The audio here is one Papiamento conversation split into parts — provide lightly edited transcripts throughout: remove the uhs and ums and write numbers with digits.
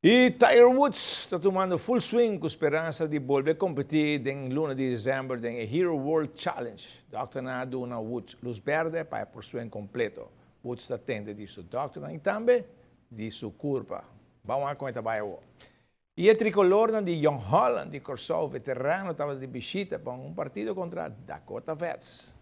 Y Tiger Woods ta tumando full swing cu speransa di bolbe competi den luna di december den e Hero World Challenge. Dokternan a duna Woods luz berde pa e por swing completo. Woods ta tende di su dokternan y tambe di su curpa. Ban wak con e ta bay awo. Y e tricolornan di Jong Holland di Corsou veterano tabata di bishita pa un partido contra Dakota Vets.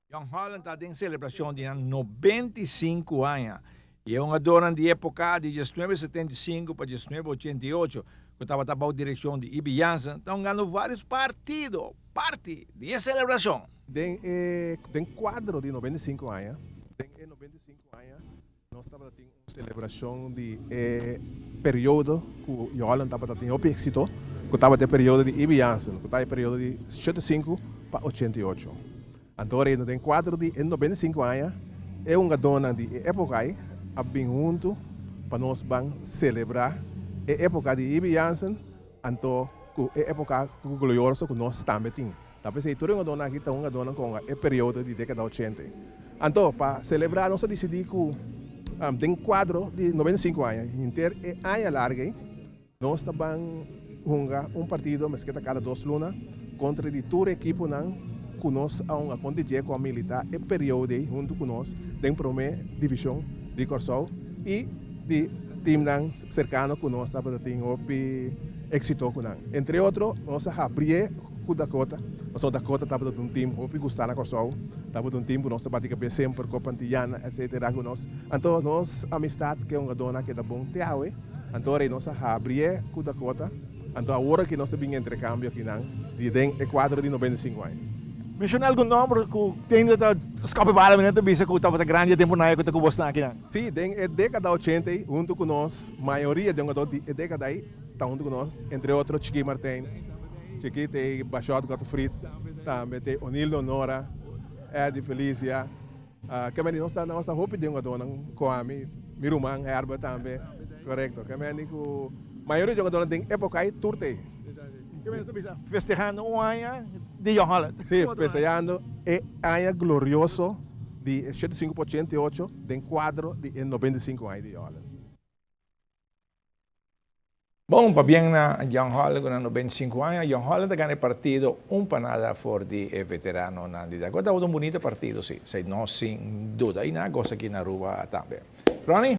Jong Holland ta den selebrashon di nan 95 aña i e hungadornan di epoka di 1975 pa 1988 ku tabata bou direkshon di Ibi Jansen ta hungando vários partido parti di e selebrashon. Den e den kuadro di 95 aña den e 95 aña nos tabata tin un selebrashon di e periodo ku Jolland tabata tin hopi éksito, ku tabata e periodo di Ibi Jansen, ku ta e periodo di 75 pa 88. Anto ora den kuadro di e 95 aña, e hungadónan di e époka ei a bin huntu pa nos ban selebrá e époka di Ibi Jansen, anto ku e époka glorioso ku nos tambe tin. Ta p'esei tur e hungadónan aki ta hungadónan ku a hunga e periodo di dékada ochenta. Anto, pa selebrá nos a disidí ku den kuadro di 95 aña, henter e aña largu ei, nos ta ban hunga un partido mesk'e ta kada dos luna kontra di tur ekiponan ku nos a hunga kontra dje ku a militá e periodo ei huntu ku nos den promé divishon di Kòrsou i di timnan serkano ku nos tabata tin hopi éksito ku nan. Entre otro nos a habrié Ku Dakota, pasobra Dakota tabata un tim hopi gustá na Kòrsou, tabata un tim ku nos ta bati kabes semper, Copa Antillana etcetera ku nos. Anto nos amistat ku e hungadónan a keda bon te awe, anto ora ei nos a habrié ku Dakota, anto awor aki nos ta bin entrekambio akinan di den e kuadro di 95 aña. Menshoná algun nòmber ku tende ta skòp e bala, mi nan ta bisa ku tabata grandi e tempunan ei ku ta ku bosnan akinan. Sí, den e dékada ochenta ei huntu ku nos mayoria di hungadó di e dékada ei Ta huntu ku nos, entre otro Chiki Martijn, Chiki t'e Bashot Godfried, tambe t'e Onildo Nora, Eddy Felicia. Kemeni nos ta nos ta hopi den jugadornan ku ami, mi ruman Herbert tambe, korekto. Kemeni ku mayoria di jugadornan den epoka ei tur t'ei. Kemeni nos ta bisa festehando un aña di Jong Holland. Si, festehando e aña glorioso di 85 pa 88 den kuadro di e 95 aña di Jong Holland. Bon, pabien na Jong Holland ku nan 95 aña. Jong Holland a gana e partido un pa nada for di e veteranonan di Dakota. Tabata un bunito partido, si, esei no sin duda. I nan a gosa aki na Aruba tambe. Ronnie?